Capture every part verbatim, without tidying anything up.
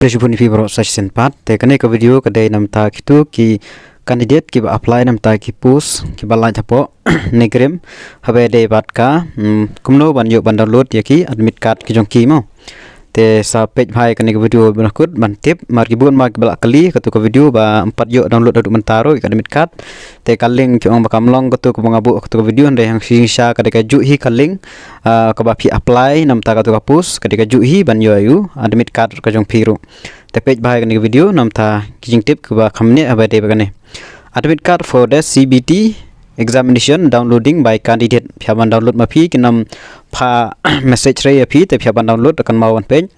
Te shibun ïa phi baroh sa shisien pat. Te kane ka video ka dei namar ta kito ki candidate kiba apply namar ta ki post kiba lait hapoh NEIGRIHMS, haba dei bad ka, mm, kumno ban ïoh ban download ïa ki admit card ki jong ki mo. Te sa peit bha ïa kane ka video ba nyngkong ban tip, namar ki bun ma kiba la kylli kato ka video ba ym pat ïoh download haduh mynta ruh ïa ka admit card. Te ka link ki ong ba kam long kato kaba nga buh kato ka video, hynrei hangta shisha ka dei kajuh hi ka link, ah, kaba phi apply namar ta kato ka post, ka dei kajuh hi ban ïoh ïa u admit card ka jong phi ruh. Te peit bha ïa kane ka video namar ta ki jingtip kiba kham bniah haba dei bad kane. Admit card for the C B T examination downloading by candidate. Phi hap ban download ma phi, kin ym phah message re ïa phi, te phi hap ban download, kynmaw ban peit.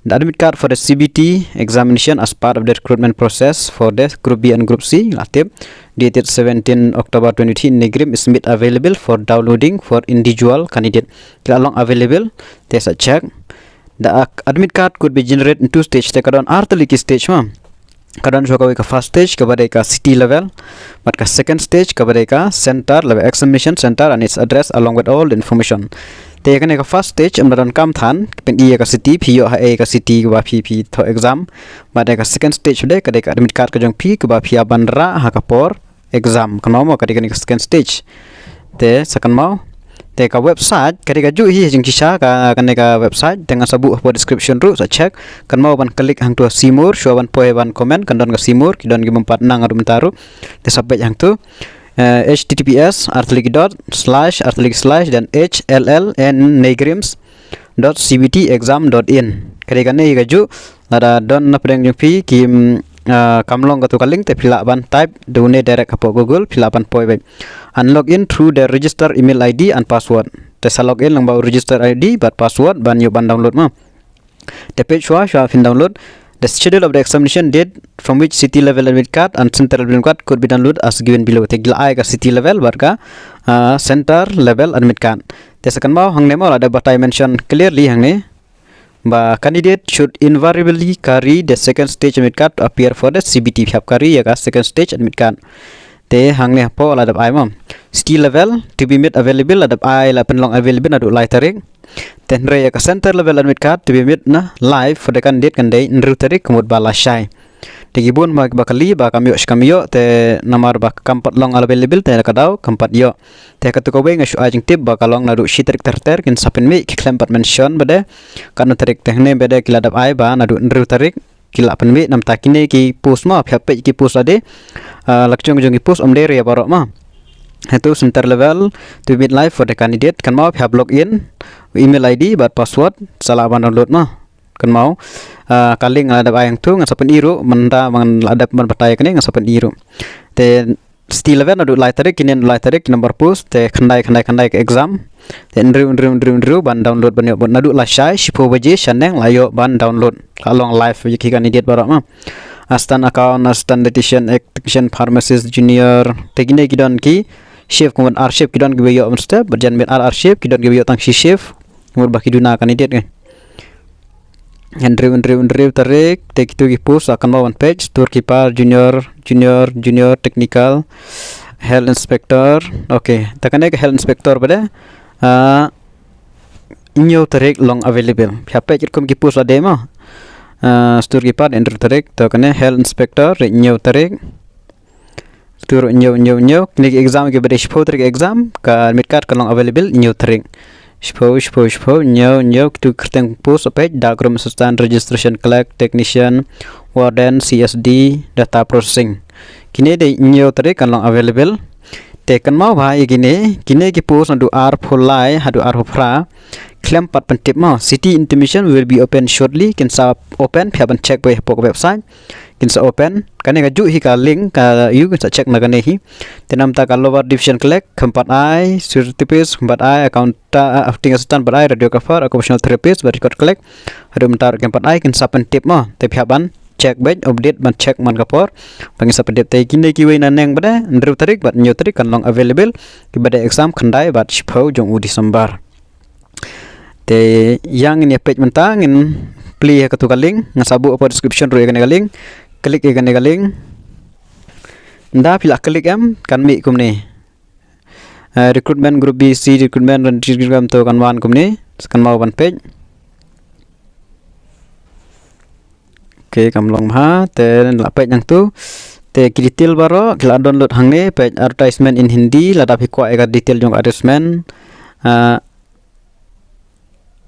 The admit card for the C B T examination as part of the recruitment process for the Group B and Group C, la tip, dated seventeen October twenty twenty in NEIGRIHMS, is made available for downloading for individual candidate. Ki la long available, te sa check. The ac-, admit card could be generated in two stage, te ka don ar tylli ki stage ma. Ka don shuwa kawei ka first stage kaba dei ka city level, bad ka second stage kaba dei ka center level, examination center and its address along with all the information. Te kane ka first stage ym da donkam than phin ïoh ïa ka city, phi ïoh ha ei ka city kaba phi, phi thoh exam. Bad ka second stage dei ka dei ka admit card ka jong phi kaba phi hap ban rah ha ka por exam, kynmaw mo, ka dei kane ka second stage. Te sa kynmaw. Te ka website ka dei kajuh hi jingshisha ka, kane ka website, te ngan sa buh hapoh description ruh, sa check. Kynmaw ban click hangto ha see more, shuwa ban poi ban comment, kan don ka see more, ki don ki bym pat nang haduh mynta ruh. Te sa peit hangto. Eh, H T T P S, ar tylli ki dot, slash, ar tylli ki slash, then H L L N NEIGRIHMS dot C B T exam dot in. Ka dei kane hi kajuh, lada don na pdeng jong phi ki, mm, ah, kam long kato ka link, te phi lah ban type da une direct hapoh Google, phi lah ban poi beit. And log in through the register email I D and password. Te sa log in lyngba u register I D bad password ban ïoh ban download ma. Te peit shuwa, shuwa phin download. The schedule of the examination date from which city level admit card and center level admit card could be downloaded as given below. Te ki la ai ka city level bad ka, ah, center level admit card. Te sa kynmaw hangne mo, la dep batai mention clearly hangne ba candidate should invariably carry the second stage admit card to appear for the C B T. Phi hap carry ïa ka second stage admit card. Te hangne hapoh la dep ai mo. City level to be made available, la dep ai, la pynlong available naduh lai tarik. Te hynrei ïa ka center level admit card to be made na live for the candidate kan dei hynriew tarik, ka mut ba la shai. Te ki bun ma kiba kylli ba kam ïoh shi kam ïoh, te namar ba kam pat long available, te ka daw kam pat ïoh. Te kato kawei nga shu ai jingtip ba ka long naduh shi tarik ter ter, kin sa pynmih, ki khlem pat mention ba dei katno tarik. Te hangne ba dei ki la dep ai ba naduh hynriew tarik ki la pynmih. Namar ta kine ki post ma, phi hap peit ki post lade. Ah, la ka jong jong ki post ym dei re baroh ma. Hato center level to be made live for the candidate, kynmaw phi hap log in, email I D bad password, sa lah ban download ma. Kynmaw, ah, ka link la dep ai hangto, ngan sa pyni ruh, mynta ba ngan la dep ban batai kane, ngan sa pyni ruh. Te city level naduh lai tarik, kine lai tarik ki number post, te khyndai, khyndai, khyndai ka exam. Te hynriew, hynriew, hynriew, hynriew ban download ban ïoh, naduh la shai, shiphew baje shaneng la ïoh ban download. La long live ïa ki candidate baroh ma. Assistant account, assistant dietitian, technician, pharmacist, junior. Te kine ki don ki shift, kumne ar shift ki don kiba ïoh mynstep, bad jan miet ar ar shift ki don kiba ïoh tang shi shift. Kumne ba ki duna candidate kan. Hynriew, hynriew, hynriew tarik, te kito ki post, ah, kynmaw ban peit, storekeeper, junior, junior, junior, technical, health inspector. Okay, te kane ka health inspector ba dei, ah, hynñiew tarik long available. Phi hap peit katkum ki post lade ma. Ah, storekeeper hynriew tarik, te kane health inspector hynñiew tarik. Kito ruh hynñiew, hynñiew, hynñiew. Kine ki exam kiba dei shiphew tarik exam, ka admit card ka long available hynñiew tarik. Shiphew, shiphew, shiphew, hynñiew, hynñiew, kito ki kyrteng post peit, darkroom assistant, registration clerk, technician, warden, C S D, data processing. Kine dei hynñiew tarik kan long available. Te kynmaw bha ïa kine, kine ki post naduh arphew lai haduh arphew phra. Khlem pat pyntip mo. City intimation will be open shortly. Kin sa open, phi hap ban check beit hapoh ka website. Kin sa open. Kane kajuh hi ka link, ka ïoh kin sa check na kane hi. Te namar ta ka lower division clerk, khlem pat ai, security post, khlem pat ai, account, ah, acting assistant pat ai, radiographer, occupational therapist, bad record clerk. Haduh mynta ruh khlem pat ai, kin sa pyntip mo. Te phi hap ban check beit, update ban check man ka por. Ba ngin sa pyntip, te kine kiwei naneng ba dei hynriew tarik bad hynñiew tarik kan long available. Kiba dei exam khyndai bad shiphew jong u December. Te ïa ngin ïa peit mynta, ngin plie ha kato ka link, ngan sa buh hapoh description ruh ïa kane ka link. Click ïa kane ka link. Ynda phi la click em, kan mih kumne. Eh, recruitment group B C, recruitment, recruitment to kan wan kumne. Sa kynmaw ban peit. Okay, kam long bha, te la peit nangtu. Te ki detail baroh ki la download hangne, peit advertisement in Hindi, lada phi kwah ïa ka detail jong advertisement. Ah,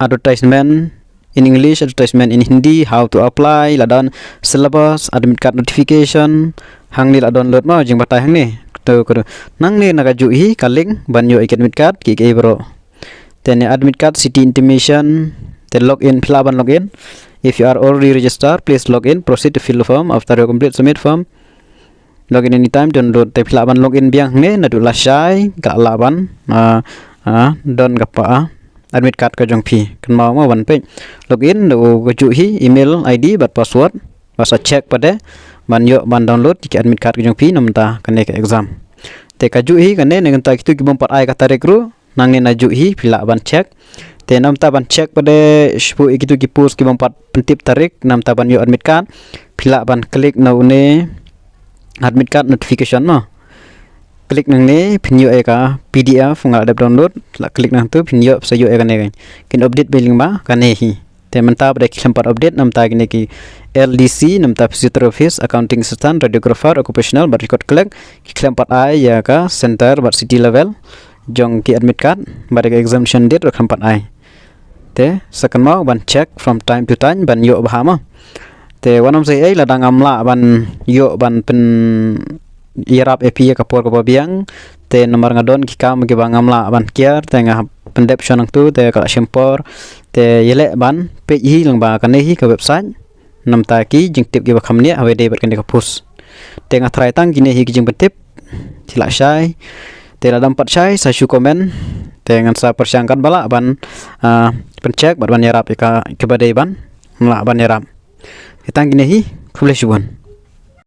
advertisement in English, advertisement in Hindi, how to apply, la don syllabus, admit card notification, hangne la download mo, jingbatai hangne. To ka, nangne na kajuh hi ka link ban ïoh ïa ka admit card, ki, ki baroh. Te ne admit card, city intimation, te login, phi lah ban login. If you are already registered, please log in, proceed to fill the form. After you complete, submit form. Login anytime, download, te phi lah ban login biang hangne, naduh lashai, ka lah ban, ah, ah, don kapa, ah, admit card ka jong phi. Kynmaw mo ban peit. Login, naduh kajuh hi, email I D, bad password, bad sa check pat de, ban ïoh, ban download, ki admit card ka jong phi, namar kane ka exam. Te kajuh hi, kane, ne kata kitu ki bym pat ai ka tarik ruh, nangne najuh hi, phi lah ban check. Te namar ban check pat de, shiphew ïa kitu ki post ki bym pat pyntip tarik, namar ban ïoh admit card, phi lah ban click na une admit card notification mo. Click nangne, phin ïoh ïa ka P D F, nga la dep download, la click nangtu, phin ïoh, sa ïoh ïa kane kan. Kin update beit lyngba, kane hi. Te mynta pat de ki khlem pat update, namar kine ki L D C, namar physiotherapist, accounting assistant, radiographer, occupational, bad record clerk, ki khlem pat ai ïa ka center, bad city level, jong ki admit card, bad ka examination date, ruh khlem pat ai. Te, sa kynmaw ban check from time to time, ban ïoh bha mo. Te, wat nym sei ei, lada ngam lah ban ïoh ban pynïarap ïa phi ïa ka por kaba biang. Te, namar nga don ki kam kiba ngam lah ban kiar, te nga pyndep shwa nangtu, te ka la shim por. Te, ïaleh ban peit hi lyngba kane hi ka website. Namar ki jingtip kiba kham nia, haba dei bad kane ka post. Te nga tharai tang kine hi ki jingpyntip, ki lah shai. Te lada ym pat shai, sa shu comment. Te ngan sa pyrshang katba lah ban, ah, pyncheck bad ban ïarap ïa ka, kiba dei ban, lah ban ïarap. Te tang kine hi, khublei shibun.